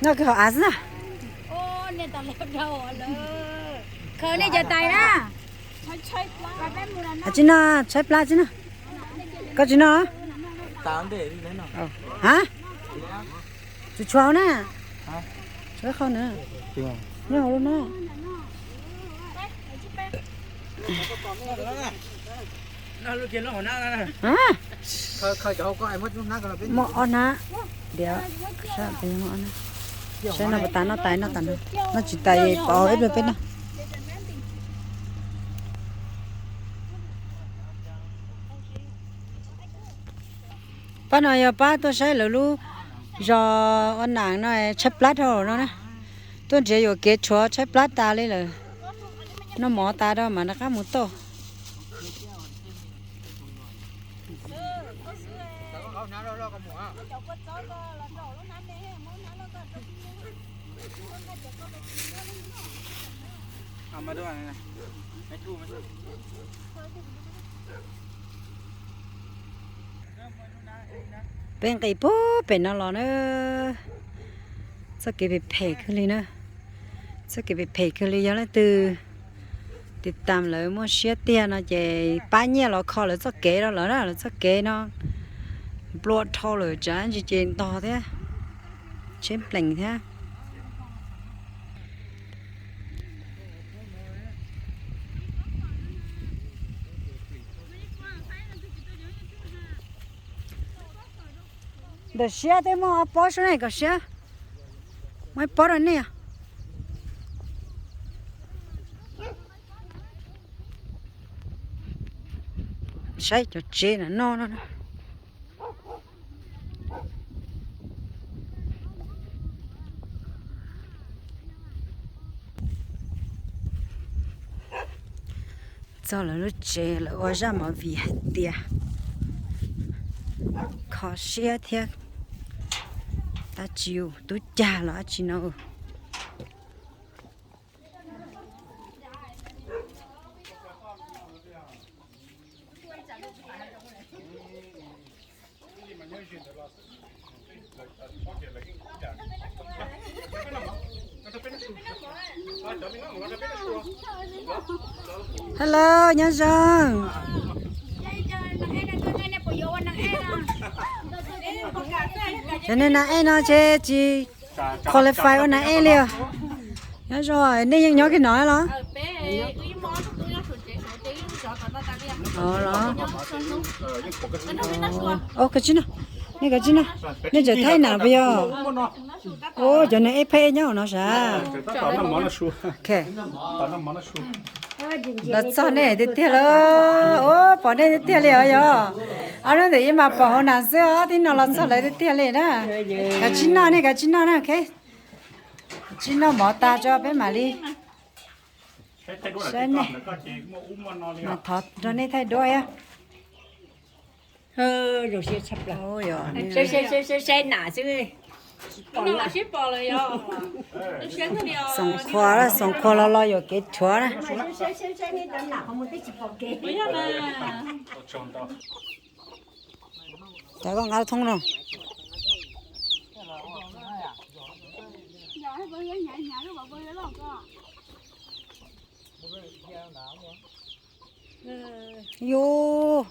Noj kawg hauv av xwb na. Khaws nej cov tais na. Tsis noj, tshaib plab tsis noj. Koj tsis noj? Ha? Tsis tshua hauv na. Tshua qhov na. Nyob hauv lub na. Muaj ob hnab. Diam, saib no puas tas noj tais noj tas no. Noj tsis tas pov ib pliag peb noj. Pab no yog pab tuaj saib lawv lub zos ua nam no tshaib plab dhau no na. Tuaj nrhiav yuam kev tshuav tshaib plab tas li lawm. Noj mov tas rau mam rov qab mus toj. Peb nqis puag pem no los na. Txoj kev phem phem kawg li na. Txoj kev phem phem kawg li, yog leej twg tiv tam lawv muaj siab tiag no ces pab nyiaj los kho lawv txoj kev rau lawv na, lawv txoj kev no nplua dhau lawm, tsam ntsis ces ntog thiab, tsheb nplees thiab. Ntawm siab twb muaj ob pob sub ne, kom siab muaj ib pob rau nej. Saib cov tsev no no. Txog lawv lub tsev lawv ua zaj movie hais tias kho siab thiab, dab tsi tub cag los dab tsi no. Hello, nyob zoo. Cov neeg nas ej no ces tsis qualify ua nas ej li os. Nyob zoo, nej yeej nyob kiag no los? Koj tsis noj, nej koj tsis noj, nej tseem thaij nas puas yog? Ua cov neeg ej pheej nyob hauv no sav. Los txog nej tiag tiag lawm, ua pom nej tiag tiag li os yog. Ob hnub ntawm ib mas pom hauv nas xwb os, tib no los txog lawv tiag tiag li na. Koj tsis noj, nej koj tsis noj na, koj tsis noj mov tas tso peb mam li saib nej, mas thov nrog nej thaij duab thiab. Saib nas xwb. Xoom Khuas, Xoom Khuas los los yuam kev rhuav na. Cov koj nqa thoob no. Yus,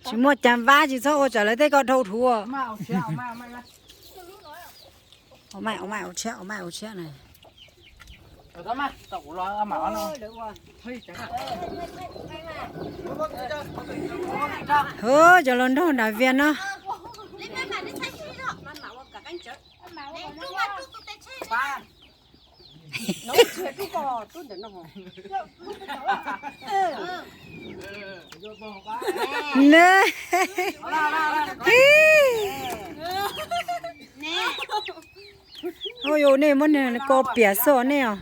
tsis muaj cas vab tsis txhob ua tsam lawv tej ko dhau thuv. Ua mai, ua mai, ua tshiab, ua mai, ua tshiab na. Hwv, cov hluas nraug nram Vias no. Ua yus nej muab nws ko piam xwb os nej os.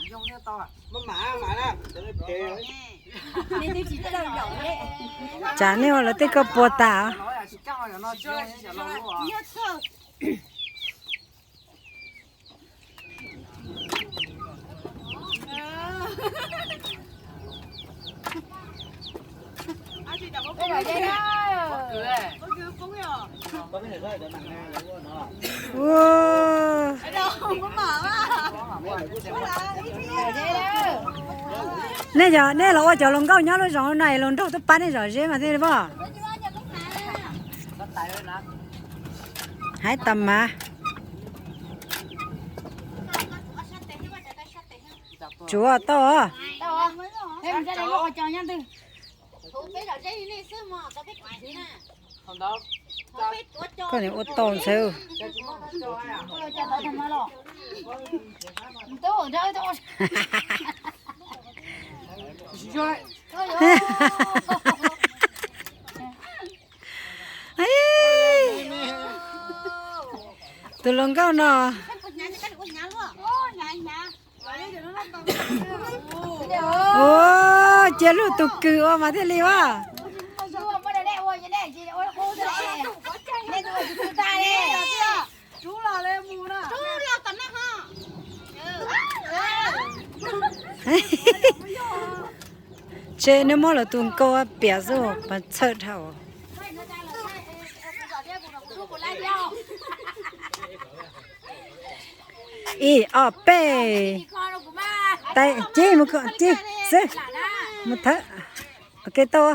Tsam nej ua lawv tej ko puas tas os. Nej yog nej los ua cov hluas nkauj nyob lub zos no es hluas nraug twb pab nej zom zeb mas thiaj li pom. Haib tas mas. Tsuav tau. Koj niam ua tau ntxhais. Tus hluas nkauj no. Ua cia luag tus kws ua mas thiaj li ua. Tsev neb muab lawv tus nkauj piam xwb mas txhawj dhau. Ib ob peb. Tais cib mus kom cib xwb. Mus thawb. Ok tau.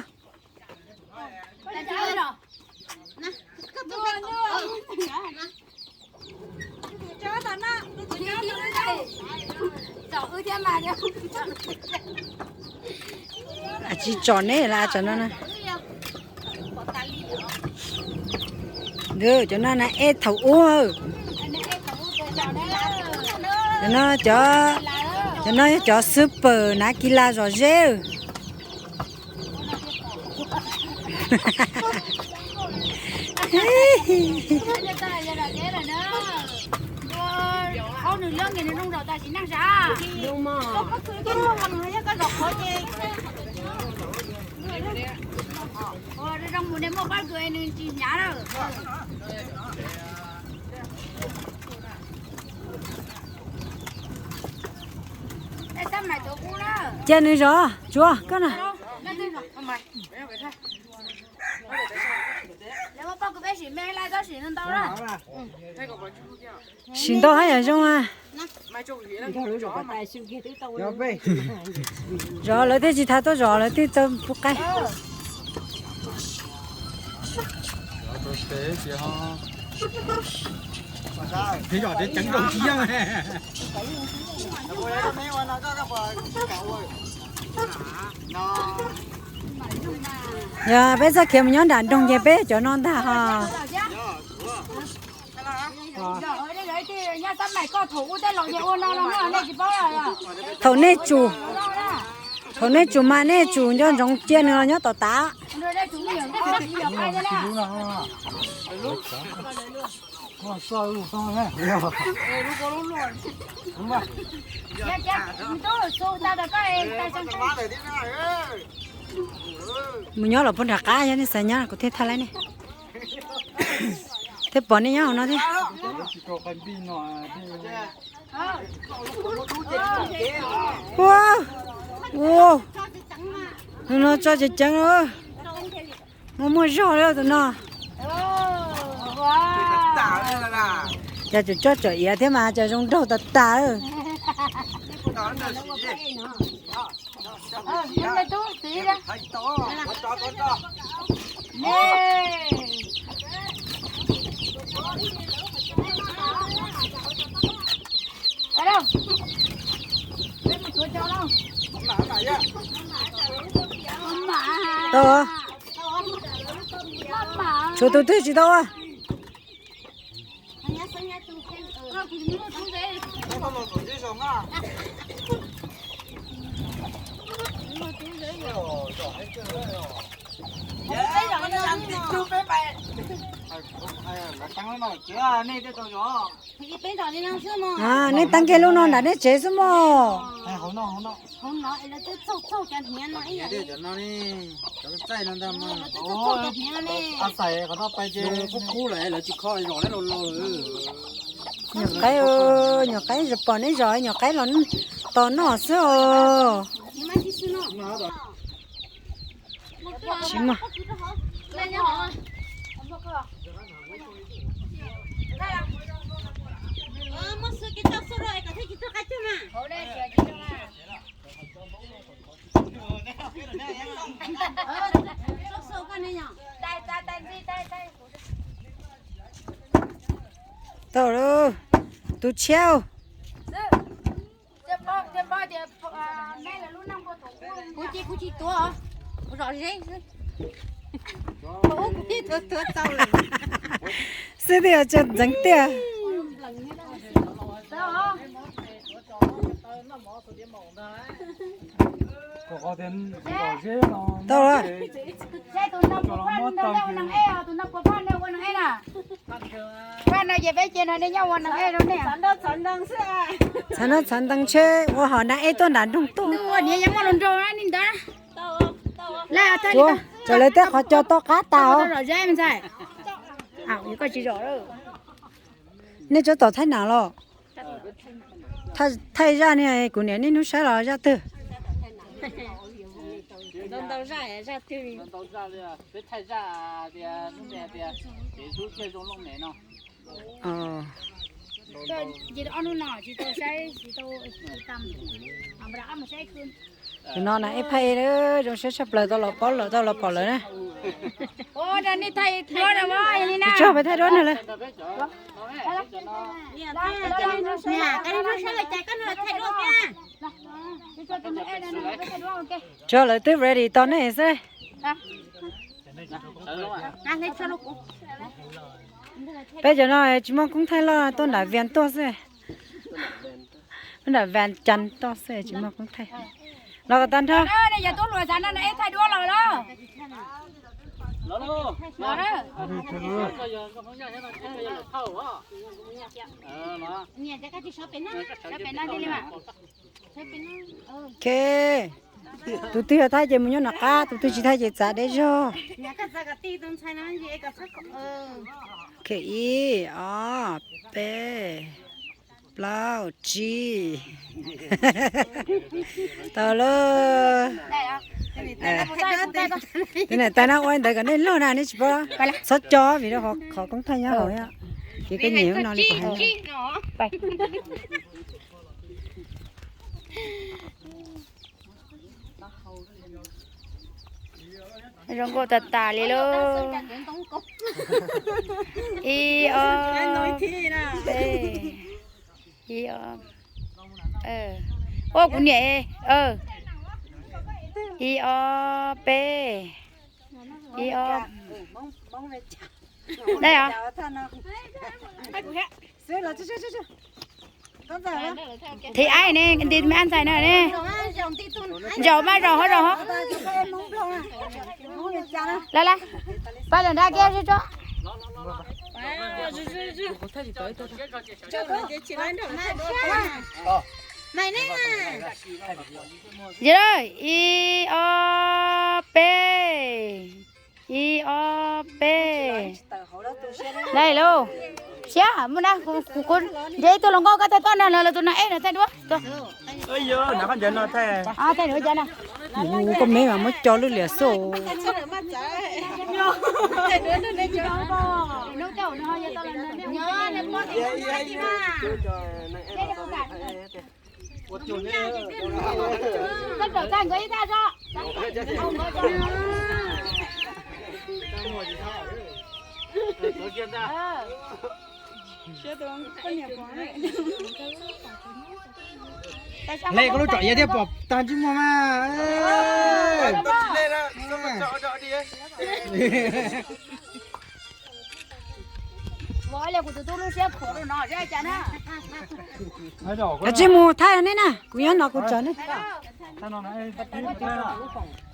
Tsis tsom neb las tsom no na. Cov no na ej thaum ub. Cov no cov, cov no yog cov xwb pawg hnav kis las zom zeb. Cia nws zov, tsuav koj na. Sim ntau hab yam zoo a. Zov lawv thiaj tsis tau tuaj zov, lawv thiaj tau pub qaib. Yog peb txoj kev mus nyob nram nroog ces peb cov no ntag ho. Thaum nej tsum, thaum nej tsum mas nej tsum nco ntsoov cia nws los nyob tom tav. Mus nyob los puag nram qab, yog nej xav nyob kuv thiaj thaj laib nej. Thiaj pom nej nyob hauv no thiab. Ua, ua, tus no tso ceev ceev, muaj muaj zog li tus no. Cas tseem tso tsom iav thiab mas cas zoo nraug tas tas. Tau, tshuav tus twg tsis tau a. Nej taag kiag lub no nram nej tsev xwb mog. Nyuam qaib, nyuam qaib, pom nej zos nyuam qaib los tos noj xwb os. Tsis muaj. Tau lawm, tus tshiab. Kuv ces kuv tsis tuav, kuv zom zeb xwb. Kuv thiaj tuav tuav tau lawm. Xwb tiag, tseem ntxeev tiag. Tau lawm. Txhav nab txhav ntees tsheb ua hom nag ej tuaj nram nroog tuaj. Txawm lawv tej qhov cos tau qab tas os. Nej tsob tom thaij nam los? Thaij zaj ne, kuv niam niaj hnub saib los zaj twg. Tus no na ej phaij zoo siab tshaj plaws tau los paub lawm tau los pom lawm na. Tsis txhob pais thaij duab na lawm. Tsuav lawv twb ready tos nej xwb. Peb cov no tsis muaj koob thaij loj tuaj nram Vias tuaj xwb. Tuaj nram Vias Cas tuaj xwb tsis muaj koob thaij. Los kom tag nrho. Ok. Tus twg yog thaij ces mus nyob nram qab, tus twg tsis thaij ces txav deb zog. Ok, ib, ob, peb, plaub, tsib. Tau lawm. Tus niam tais no ua li ntawd kom nej lug na, nej tsis paub, txhob co vim rau qhov koob thaij nyob hauv. Kev koj nyiam no li kuv hais. Zoo nkauj tas tas li lauj. Ib ob peb, ib ob, ua kuv niam, ib ob peb, ib ob, dab os. Thib aib ne, nti me ab ntxhais na ne. Zaum mas zaum ho zaum ho. Lawv lawv, pab lawv nrab kiab tso. Ib ob peb, ib ob peb. Lawm lauj, siab muaj na, kuv nrhiav ib tug hluas nkauj koj thaij koj na, lawv tus no ej no thaij duab. Koj me mas muab co lwj liam xwb. Le koj lub tsom ya thiab pom tag ntsej muag mas. Kav tsij mus thaij nej na, kuv nyob no kuv tsom nej.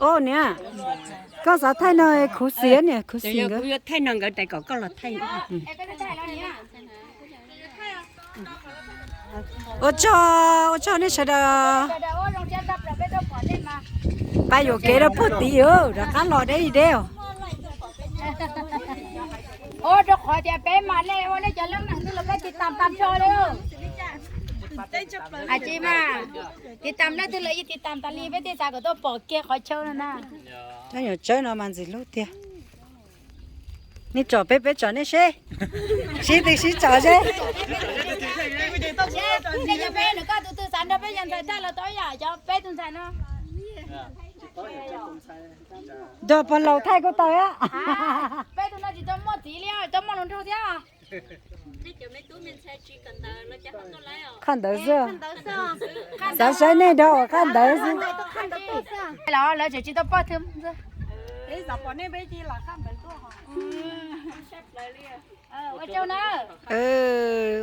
Au niam, koj xav thaij no khuv xim niam khuv xim nkawd. Thaij no nkawd tais kom koj los thaij. Ua tsaug, ua tsaug nej sawv daws. Pab yuam kev rau puag tid rov qab los deb deb. Ua rau qhov tias peb mas nej ua nej cov leej neeg twg los peb tiv tam tag nrho li. Tsis mas tiv tam leej twg los yeej tiv tam tas li, peb thiaj xav kom tuaj pom kiag qhov chaw no na. Cov nyuam tsawb no mas ntxim hlub tiag. Nej tsom peb, peb tsom nej seb. Sib twg sib tsom seb. Nej cov peb nws koj tus twg xav nrog peb yog ntxhais thaij los tau ib yam cov peb tus ntxhais no. Nrog pog laus thaij kuj tau. Peb tus no tsis tau muaj txiv li, tau muaj hluas nraug thiab. Qhaj ntawd xwb. Xav saib nej nrog qhaj ntawd xwb. Los lawv tseem tsis tau poj thwm. Ua tsaug na.